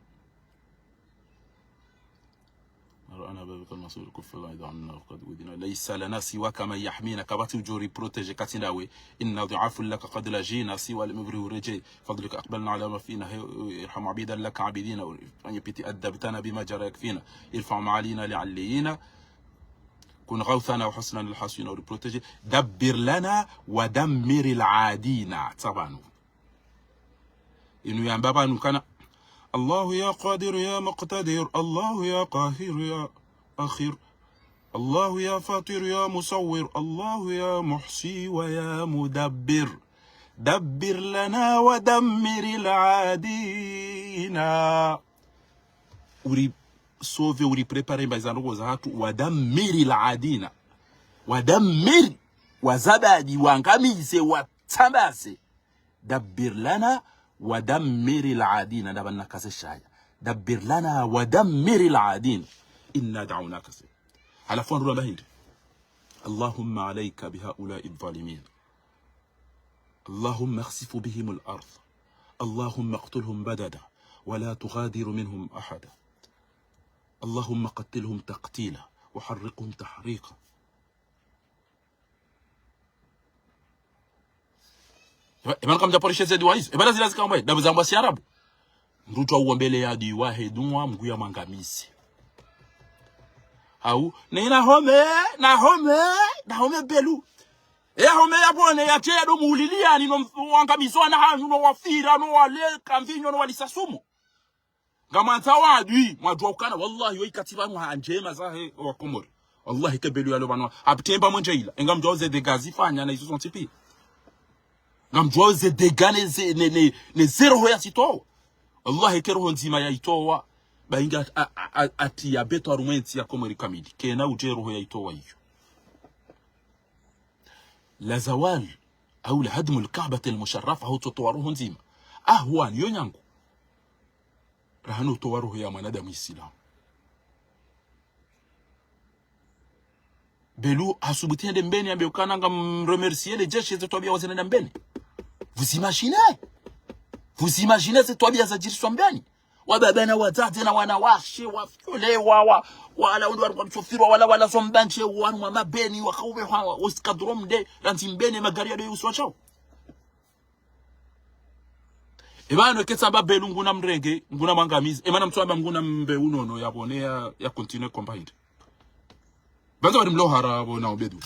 رأنا بابك المسرور كف العدا عنا فقد أوذينا ليس لنا سواك من يحمينا. Kapvatsi udjo ri protéger katsi ndawe. إنا ضعاف لك قد لجينا سوى المبري ورجي فضلك أقبلنا على ما فينا ارحم عبيدا لك عابدين. Fanye piti أدبتنا بما جرى يكفينا ارفع معالينا لعليين كن غوثنا وحصنا للحاصين uri protéger. دبر لنا ودمر العادين. Tsapvanu. Inu yamba pvanu kana, الله يا قادر يا مقتدر، الله يا قاهر يا آخر، الله يا فاطر يا مصور، الله يا محصي ويا مدبر، دبر لنا ودمر العادين. Uri sauver, uri préparer mbayi za ndrongoo zahatru, ودمر العادين. ودمر, wazabadi, wangamize, watsambaze. دبر لنا ودمر العادين. Ndapvanu nakaze shaya. دبر لنا ودمر العادين. إنا دعوناك سي. Halafu wandru wamba hindri. اللهم عليك بهؤلاء الظالمين. اللهم اخسف بهم الأرض. اللهم اقتلهم بددا. ولا تغادر منهم أحدا. اللهم قتلهم تقتيلا. وحرقهم تحريقا. Eba, eba kamdja poreshe ze dua izo. Eba zila zikambwa, ndapvo zambwa shiarabu. Mdru udjo uombeleya adui wahe dua, Mngu yamwangamize. Hau, ne na home, na home, na home Belu. E home yapvo ne yatse yado muuliliyani no mf-, wangamizwa na hanyu no wafira, no waleka mvinyo, no walisa sumu. Ngamwandzo wa adui, mwadjuwa ukana, wallahi, wo ikati pvanu ha ndjema zahe wa Komori. Wallahi, ke Belu yalo pvanu, hapvira mba mwendje ila. Ngamdjuwa ze dégâts zifanya na izo zontsi pia. Ngamdjuwa ze dégâts ne ze, ne, ne, ne ze roho yazitowa. Wallahi, ke roho ndzima yayitowa. Ba inga a, a, a, ati ya beto harumwa entsi ya Komori kamili. Kena udje roho yayitowa iyo. La zawal. Au la hadmu al-Ka'bati al-musharrafa, hau tsotowa roho ndzima. Ahwani, yo nyangu. Raha no utowa roho ya mwanadamu Isilamu. Belu hasubuti hende Mbeni, yambe ukana ngam remercier le jeshi, ze twabiya wazina na Mbeni. Vous imaginez? Vous imaginez ze twabiya zadjiriswa Mbeni? Wababa na wadzadze na wanawashe, wafyolewa, wa, wala wandru wari kwamsofirwa, wala, wala zo mbandje, wanu wa Mbeni, wakaube hawa, oskadro mde, randzi Mbeni, magari yado yusuwa shao. Eba no ketsa ba Belu nguna mrenge, nguna mwangamizi. Ema na mtsu amba nguna mbe unono ya bone ya, ya continue combat hindri. Banza bari mlohara bo na Obedu.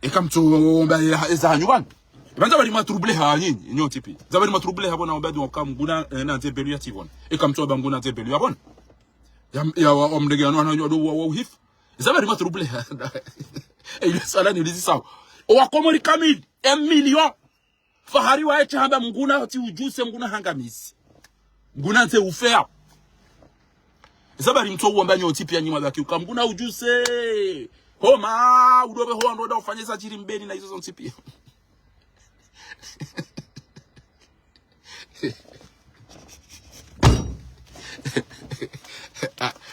Eka mtsu omba ya, eza hanyu bana. Banza bari ma trouble ha nyinyi, nyo tipi. Za bari ma trouble ha bo na Obedu waka nguna, eh, na nze Belu ya tivona. Eka mtsu amba nguna nze Belu ya bona. Ya, ya wa, wa mrenge ya no hanyu wa, wa, wa uhifu. Za bari ma trouble ha. Eh, ile sala ni ulizi sawa. Owa Komori kamili, un million. Fahari wa eti hamba mnguna oti ujuse, mnguna hangamizi. Mnguna nze ufea. Zabari mtso uwamba nyontsi pia nyima baki uka mnguna ujuse. Homa, udobe hoa ndo da ufanye za djiri Mbeni na izo zontsi pia.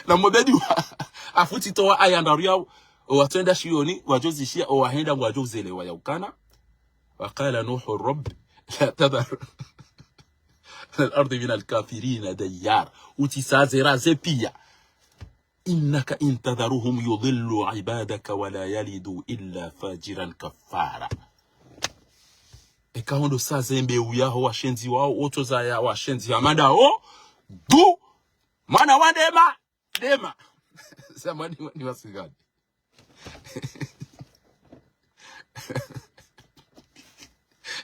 Na Mobedi wa, afuti towa aya ndaru yao, owatsenda shioni, wadjo zishia, owahenda ngwadjo uzelewa ya ukana. وقال نوح رب لا تذر على الأرض من الكافرين ديارا. Uti saze raze pia. إنك إن تذرهم يضلوا عبادك ولا يلدوا إلا فاجرا كفارا. Eka hondo saze mbe uyaho washenzi wao, oto zaya washenzi hamada o, du, mwana wa ndema, ndema. Zamani ni wasigani.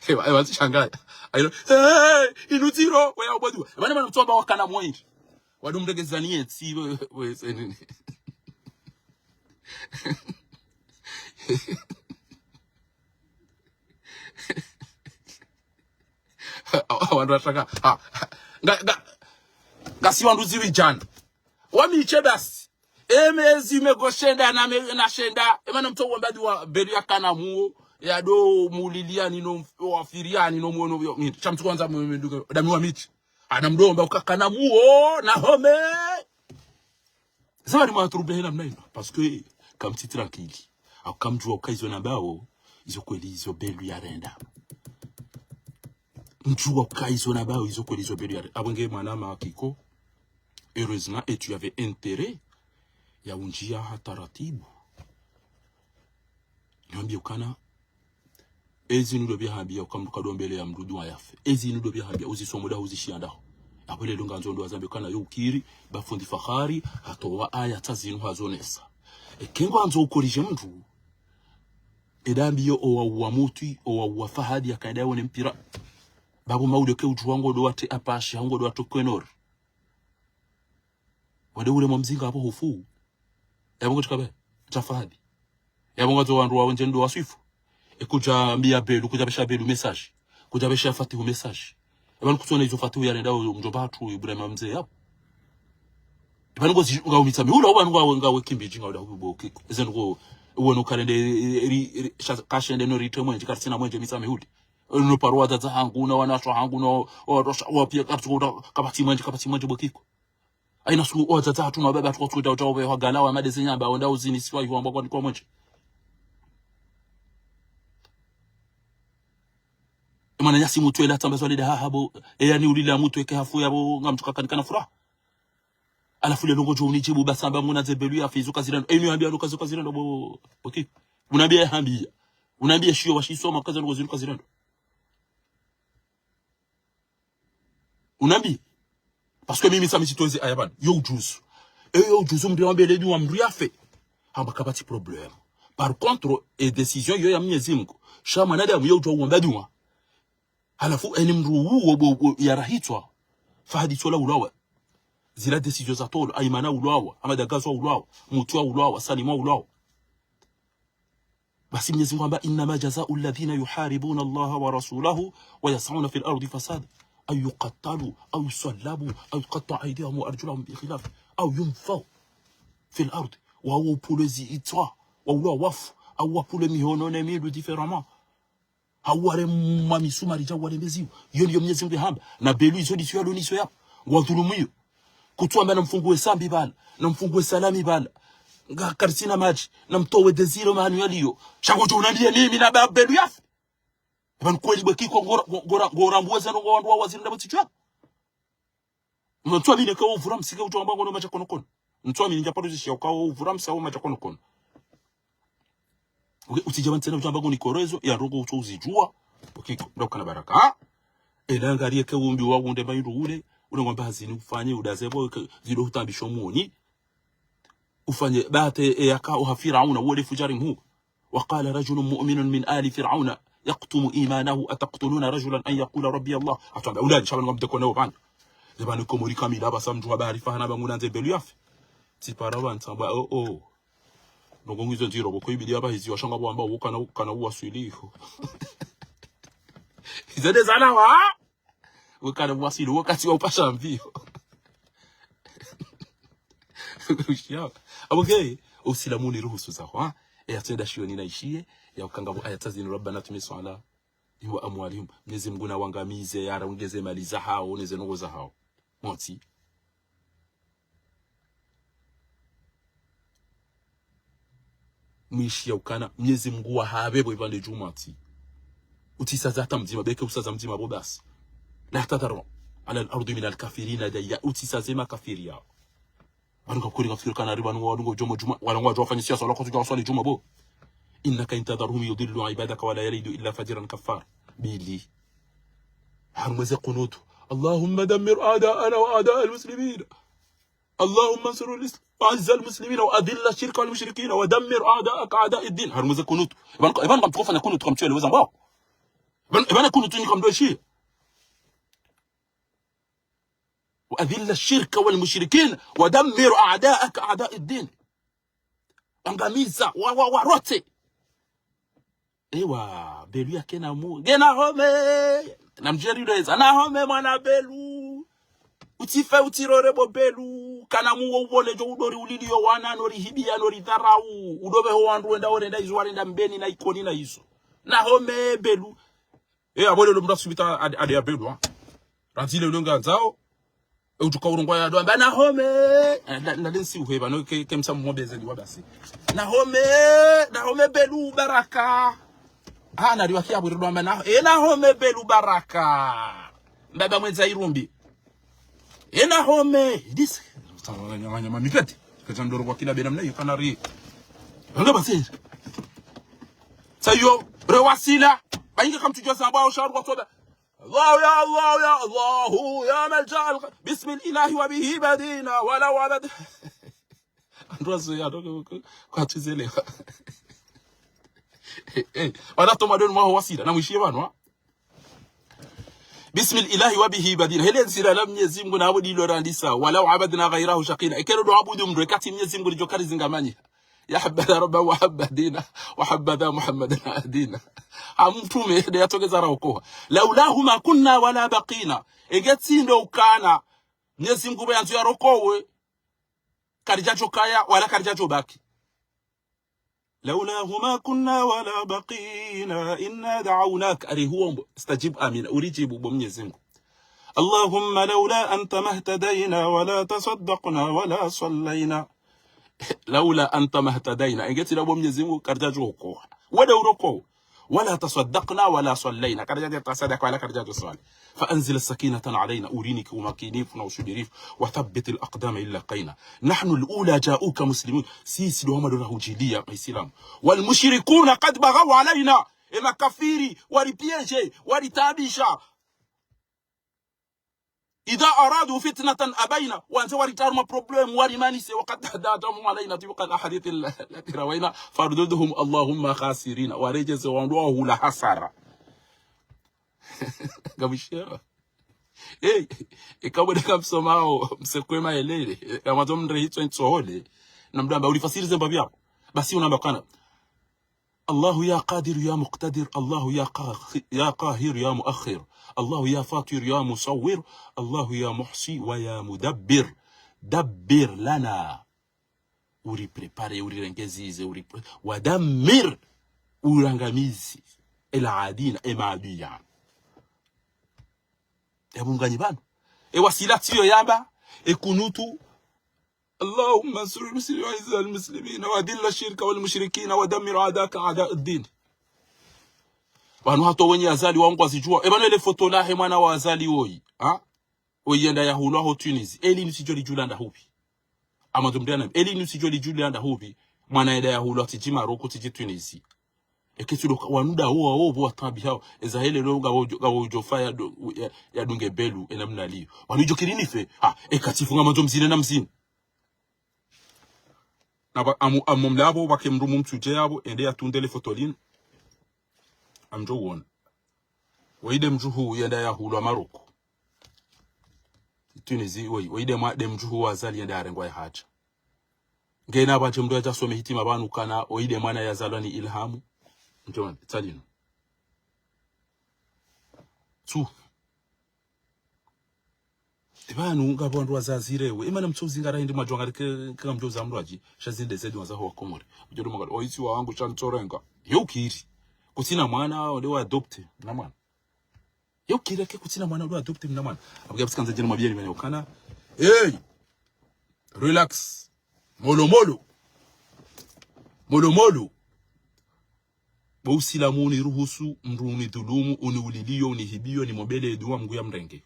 Ewa, ewa, zishangaya. Ayo, hey, inu ziro, weya ubodiwa. Ewa, ne mana mtsoba wakana mwendi. Wadu mregezani yetsi, we, we, se nini. Wandru washaka. Ha. Nga, nga, ngasi wandru ziwi djana. Wamiche basi. Emezi mego shenda na me, na shenda. Emana mtso wamba di wa Belu ya kana muo. Yado muliliani no wafiriani no muono yo. Sha mtsu kwanza mwe, mwe nduke. Dami wamiche. Ana mdomba uka kana muo. Na home. Zabari mwa trouble hena mna ino. Parce que kamtsi tranquille. Au kamdjuwa uka izo nambao, izo kweli izo Belu yarenda. Mdjuwa uka izo nambao, izo kweli izo Belu yarenda. Abonge mwana ma Kiko. Heureusement, et tu avais intérêt ya undjia ha taratibu. Niwambie ukana, ezi nudo bia hambia uka mdru kadombele ya mdru dua yafe. Ezi nudo bia hambia uzisomo daho uzishia ndaho. Apvo lelo ngandzo ndo wazambe ukana yo ukiri, ba fundi Fahari, hatowa aya tazinu hazonesa. Eke ngwandzo ukorije mdru, edambi yo owa uwa mutwi, owa uwa Fahadi ya kaida yone mpira. Babu maude ke udjuwa ngodo wate apashi, ha ngodo wato kwenori. Wade ule mwa mzinga apvo hufu. Yabo ngo tshikabe, tsa Fahadi. Yabo ngo zo wandru wa wenje ndo waswifu. E kudja mbia Belu, kudja besha Belu message. Kudja besha Fatihu message. Eba nikutsona izo Fatihu yarenda o mdjomba hatru Ibrahima Mze yabo. Eba nungo zi, nga umitsa mihula, uba nungo nga we Kimbidji nga uda hubo Kiko. Eze nungo, uwe no kalende, ri, ri, sha, kashende no rite mwenje, karitsina mwenje mitsa mihuli. No paro wadzadze hangu, na wanashe hangu, no, wandroshe, wapia, kapatsi mwenje, kapatsi mwenje bo Kiko. Aina suku, o, tata, hatru na baba, hatru, hatru, hatru, hatru, hagala, wa madeze nyamba, wenda uzini, siwa, yuwa, mbwa, kwa, kwa mwenje. Emana nyasi mutwe la tamba zwali da hahabo, e, yani ulila mutwe ke hafu yabo, ngamtsuka kanikana furaha. Alafu lelo ngodjo unidjibu, basi amba muna ze Belu yafe, izo kazirendo. E, ni hambia, no kazo kazirendo, bo, okay. Unambia, hambia. Unambia, shiyo, washisoma, kaza, no, zinu kazirendo. Unambie. Parce que mimi sa mi sitoze aya bana. Yo ujuzu. E yo ujuzu mdru wambe ledi wa mdru yafe. Hamba kapvatsi problème. Par contre, e décision yo ya Mnyezi Mngu. Sha mwanadamu yo udjuwa uwamba dua. Halafu eni mdru uwo bo, bo, ya rahitswa. Fahadi tsola ulawa. Zila décision za tolo. Aimana ulawa. Amada Gazwa ulawa. Mutwa ulawa. Salima ulawa. Basi Mnyezi Mngu hamba, إنما جزاء الذين يحاربون الله ورسوله ويسعون في الأرض فسادا أن يقتلوا أو يصلبوا أو تقطع أيديهم وأرجلهم من خلاف أو ينفوا في الأرض. Wawo upulezi itswa, waulawa wafu, Hau wapvule mihono ne mindru différemment. Hau wareme mamisumari dja wareme ziyo. Iyo ndiyo Mnyezi Mungu yahamba. Na Belu izo ndizo yalo nizo ya. Ngwadhulumu iyo. Kutsuamba namfungue Sambi pvala. Namfungue Salami pvala. Nga karitsina madji. Namtowe Désiré mahanu yaliyo. Sha ngodjo unandiye mimi na ba Belu yafe. Eba ni kweli bwe kiko ngora, ngora, ngora mbuweza no ngwa wandru wa waziri ndapvo tsi djuwa. Mtsuamini ke uvura msike utsuamba ngono madja konokono. Mtsuamini ndja paro zishiya uka uvura msa wo madja konokono. Uke, utsidja pvanu tsena utsuamba ngoni korozo, ya ndrongo utso uzidjuwa. Uke, ndo kana baraka. Ha? Ela ngariye ke umbi wa unde mayindru ule, ule ngwamba hazini ufanye, udaze bo, ke, zido hutambisho moni. Ufanye bate, e, yaka, uha Firauna, wole fujari mhu. وقال رجل مؤمن من آل فرعون يكتم إيمانه أتقتلون رجلا أن يقول ربي الله. Atsuamba, ula, nisha pvanu ngamdeko nao pvanu. Ze pvanu Komori kamili, apvasa mdru wa bahari fahana pvangu nandze Belu yafe. Tsipara pvanu tsamba, oh, oh. Ndrongo ngizo ndziro, pvoko ibidi apvaha izi washanga pvo wamba, wo kana, kana uwaswili ho. Izo nde zalawa. Wo kana uwaswili, wo katsi wa upasha mvi ho. Ushiya. Apvo ke, usilamu ni ruhusu zaho, ha? E, yatsenda shiyo ni na ishiye, ya ukanga pvo aya tazini ربنا اطمس على أموالهم. Mnyezi Mungu na wangamize, ya raungeze mali zahao, ne ze ndrongo zahao. Mwatsi. Mwishiya ukana, Mnyezi Mungu wahabe pvo ipvande djumwa tsi. Utsisaza hata mdzima, beke usaza mdzima pvo basi. لا تذر على الأرض من الكافرين ديارا. Utsisaze makafiri yao. Wanu kapvuri kafikiri kana riba nungo wadungo djumwa djumwa. Wala ngwadjo wafanya siyasa, wala kwatsu djuwa waswali djumwa pvo. إنك إن تذرهم يضلوا عبادك ولا يلدوا إلا فاجرا كفارا. Bili. Harumwa ze kunutu. اللهم دمر أعداءنا وأعداء المسلمين. اللهم انصر الإسلام وأعز المسلمين وأذل الشرك والمشركين ودمر أعداءك أعداء الدين. Harumwa ze kunutu. Eba, eba ngamtsuko fanya kunutu kamtsuelewa zambao. Eba, eba kunutu ni kamdoshi. وأذل الشرك والمشركين ودمر أعداءك أعداء الدين. Angamiza, wa, wa, wa rote. Ewa, Belu ya kena mu, ngena home. Na mdjeri ndo eza, na home mwana Belu. Utsife, utsirore bo Belu. Kana mu wo ubone djo udori ulili yo wana, no rihibiya, no ridharau. Udobe ho wandru wenda, orenda izo, warenda Mbeni na Ikoni na izo. Na home Belu. E, apvo lelo mdru asubita ade, ade ya Belu, ha. Randzile ulo ngandzao. E, utsuka urongoa ya ndo amba na home. E, na, na lensi uheba, no, ke, ke msa mwobeze liwa basi. Na home, na home Belu baraka. Ah, na liwa kia bwiri ndo amba na, e, na home Belu baraka. Mbaba mwendza irumbi. E, na home. Dis. Nyama, nyama, mipete. Kacha ndoro kwa kila bena mna, yukana ri. Anga basi. Sayo, rewasila. Bayinga kamtsudjuwa zambao sharu kwa soda. الله يا الله يا الله يا ملجأ الق-، بسم الإله وبه بدينا ولو عبد. Androzo ya dogo kwa tuzelewa. Eh, eh, wala tomadoni mwaho wasila, na mwishiye pvanu, ha? بسم الإله وبه بدينا. Hele ndzila la Mnyezi Mungu na apvo ndilo randisa. ولو عبدنا غيره شقينا. Eka ro ndo abudu mndru, eka tsi Mnyezi Mungu lidjo kari zingamanyi. يا حبذا ربا وحبذا دينا وحبذا محمدا هادينا. Ha mtrume nde yatsongeza raokoha. لولاه ما كنا ولا بقينا. Enge tsi ndo ukana Mnyezi Mungu pvo yandzo yarokowe, karidjadjo kaya, wala karidjadjo baki. لولاه ما كنا ولا بقينا إنا دعوناك. Ari huombo, استجب آمين. Uridjibu bo Mnyezi Mungu. اللهم لولا أنت ما اهتدينا ولا تصدقنا ولا صلينا. لولا أنت ما اهتدينا. Enge tsi ndo bo Mnyezi Mungu, karidjadjo okoha. Wende urokowe. ولا تصدقنا ولا صلينا. Karidjadjo tasadaka wala karidjadjo swali. فأنزل السكينة علينا. Urinike umakinifu na usubirifu. وثبت الأقدام إن لاقينا. نحن الأولى جاؤوك مسلمين. Sisi ndo hama ndo rahudjiliya, Maislamu. والمشركون قد بغوا علينا. E makafiri, waripiéger, waritaabisha. إذا أرادوا فتنة أبينا. Wandze waritaru ma problème, warimanise, وقد تهدى أتهم علينا طبق الأحاديث التي روينا فارددهم اللهم خاسرين. Waredjeze wandru wahula hasara. Ngamwishiya. Eh, eka bo nde kamsomao, msekwe maelele. Eka mwandzo mndre hitswa ntsohole. Na mdru amba ulifasiri ze mbapvi yapvo. Basi unamba kana. الله يا قادر يا مقتدر، الله يا قا-، يا قاهر يا مؤخر، الله يا فاطر يا مصور، الله يا محصي ويا مدبر، دبر لنا. Uri préparer, uri rengezeze, uri pre-, ودمر. Urangamizi. Ela adina, ema abiya. Yapvo mganyi pvanu. E wasila tsiyo yamba, e kunutu, اللهم انصر المسلمين وأعز المسلمين وأذل الشرك والمشركين ودمر أعداءك أعداء الدين. Pvanu hata wenye Azali wangu wazijua. E pvanu ele foto lahe mwana wa Azali woyi. Ha? Woyi yenda yahulwa ho Tunisie. Eli nusijua lijula nda hupvi. Amadu mdiana. Eli nusijua lijula nda hupvi. Mwana yenda yahulwa tiji Maroc, tiji Tunisie. Eke tsulo ka-, wanu nda wo, wo, wo, watabi hao. Eza hele lo, ngapvo, ngapvo ujofa ya do-, ya, yadunge Belu, ena mna liyo. Wanu ijo kiri nife. Ha, eka tsifunga mandzo mzine na mzine. Na ba, amu, amu mlapvo, wake mdru mumtsuje yapvo, ende yatunde le foto linu. Amjo uona. Woyi nde mdjuhu, yenda yahulwa Maroc. Tunisie, woyi, woyi nde mwa, nde mdjuhu wa Azali yenda yarengwa ya haja. Ngena pvadje mdru yadja some hitima pvanu kana, woyi nde mwana yazalwa ni Ilhamu. Mjo mwana, tsalinu. Tsu. E pvanu ngapvo wandru wazazire we. Emana mtso uzingara hindri mwadjwangari ke, ke ngamdjo uza mdru adji. Sha zinde zedi wazaho wa Komori. Mdjo ndo mwangari, o isi wangu sha ntsorenga. Yo ukiri. Kutsina mwana, ode wa adopte. Mna mwana. Yo ukiri ke kutsina mwana, ode wa adopte mna mwana. Apvo ngiya pvasi kandza djeni mwambiyeni mwenye ukana. Hey! Relax. Molo molo. Molo molo. Bo Usilamu uniruhusu mdru unidhulumu, uniuliliyo, unihibiyo, nimwombele dua Mngu yamrenge.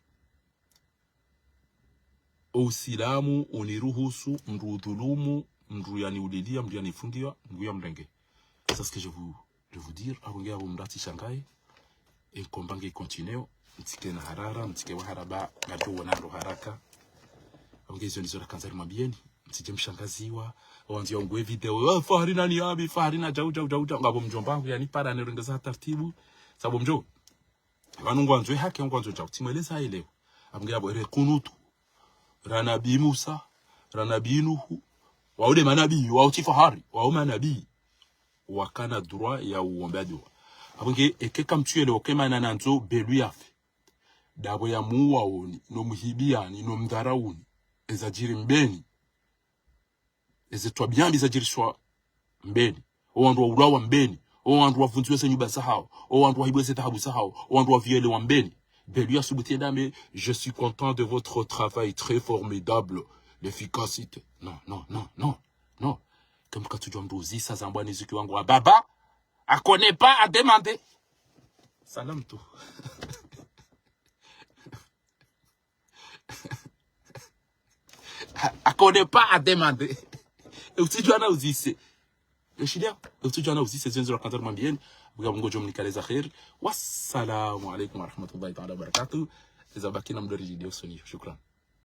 O Usilamu uniruhusu mdru udhulumu, mdru yaniuliliya, mdru yanifungiya, Mngu yamrenge. C'est ce que je vous, je vous dire. Apvo nge apvo mdru atsi shangaye. E combat nge continue. Mtsike na harara, mtsike wa haraba, ngadjo wona ndo haraka. Apvo nge izo ndizo rakandza rimwambiyeni. Mtsidje mshangaziwa. Wandzo ya ungwe video. "Oh, Fahari nani abi, Fahari na jau, jau, jau, jau." Ngapvo mdjomba wangu yanipara nirengeza taratibu. Sabu mdjo. Pvanu ngwandzo haki, ngwandzo jau. Tsimweleza elewa. Apvo nge apvo ere kunutu. Ra Nabi Musa, ra Nabi Nuhu. Wao nde manabi, wao tsi Fahari, wao manabi. Wakana droit ya uomba dua. Apvo nge eke kamtsuyele oke mana nandzo Belu yafe. Ndapvo yamuwaoni, no muhibiyani, no mdharauni. Eza djiri Mbeni. Eze twabiya mbi zadjiriswa Mbeni. O wandru waulawa Mbeni. O wandru wavundziwa ze nyumba zahao. O wandru wahibwa ze dhahabu zahao. O wandru waviyelewa Mbeni. Belu yasubuti yende yambe, "Je suis content de votre travail très formidable, l'efficacité." Non, non, non, non, non. Kamkatsudjuwa mdru uzisa zambwa ni zuki wangu wa baba. À connaître pas à demander. Salam tu. À connaître pas à demander. E utsidjuwa na uzise. Yo shida, e utsidjuwa na uzise, zenzo rakandza rimwambiyeni. Apvo nge apvo ngodjo mnikale za kheri. Wassalamu alaikum warahmatullahi taala wabarakatuh. Eza baki na mdori video soni. Shukran.